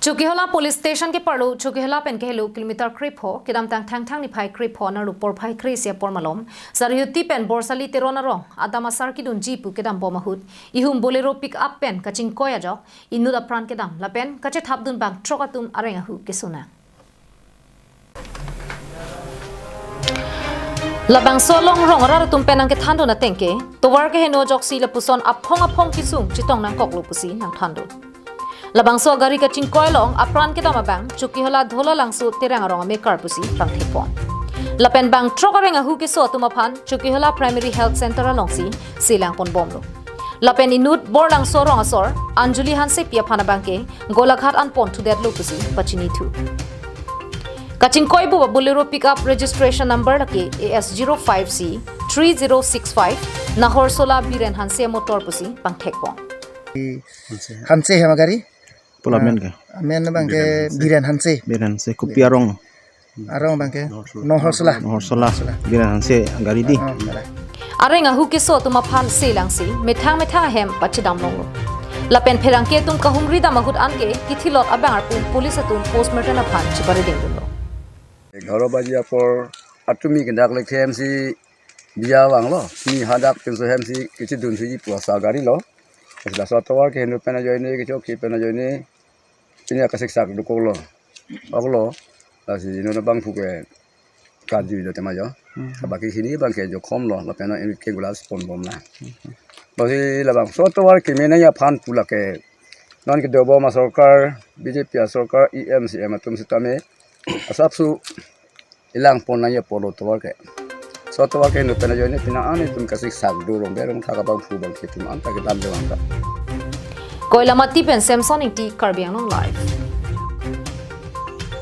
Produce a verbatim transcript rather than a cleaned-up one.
Chokihola Police Station keparlo Chokihola pen kehelo kilometer krepho, kedamtang Thangthang niphai krepho arlo porphai kre-isi apor malom, Sarihuti pen Borsali Teron arong adam asar kedunji pu kedambom ahut, ihum Bolero pick up pen kachingkoi ajok inut apran kedam lapen kachethapdun bangthrok atum areng ahu keso nang. Labangso along rong arat atum pen nangkethandun ateng ke, tovar keheno ajoksi lapuson aphong aphong kesung chetong nangkoklo pusi nangthandun. Labangso agari kachingkoi along apran kedam abang Chokihola Dhola Langso Terang arong amekar pusi pangthekpon. Lapen bangthrok areng ahu keso atum aphan Chokihola Primary Health Center alongsi selangponbomlo. Lapen inut Borlangso rong asor Anjuli Hansepi aphan abangke Golaghat an ponthu detlo pusi pachinithu. Kachingkoi pu Bolero pick up registration number lake A S zero five C three zero six five, Nahorsola Biren Hanse motor pusi pangthekpon. Hanse hem agari? Pula amen ke? Amen abangke Biren Hanse. Biren Hanse, kopi arong? Arong abangke Nahorsola. Nahorsola. Biren Hanse agari di. Oh, salah. Areng ahu keso atum aphan selangsi methang methang ahem pachedamlonglo. Lapen pherangke atum kahumri dam ahut anke kithilot abang arpu police atum postmortem aphan cheparidengdunlo. Egharo baji apor atumi kedak le K M C biya vanglo. Mi hadak pinso hem si kechedunsi pu asa gari lo. Laso tovar keheno pen ajoine, kechokche pen ajoine, pini akasiksak dokoklo. Oklo, lasi inut abangphu ke karjuilo tema jo. Hmm. Baki hini abangke jokhomlo, lapen inut ke glass ponbomlo. Lasi labangso tovar keme nangji aphan pu lake, non kedobom asorkar, B J P asorkar, E M, C M atum sitame asapso elangpon nangji apotlo tovar ke. So tovar keheno pen ajoine pini an itum kasiksak do rong berong thak abangphu abangphi atum anta kedam jawang ta. Koilamati pen Samson Ingti, Karbi Anglong Live.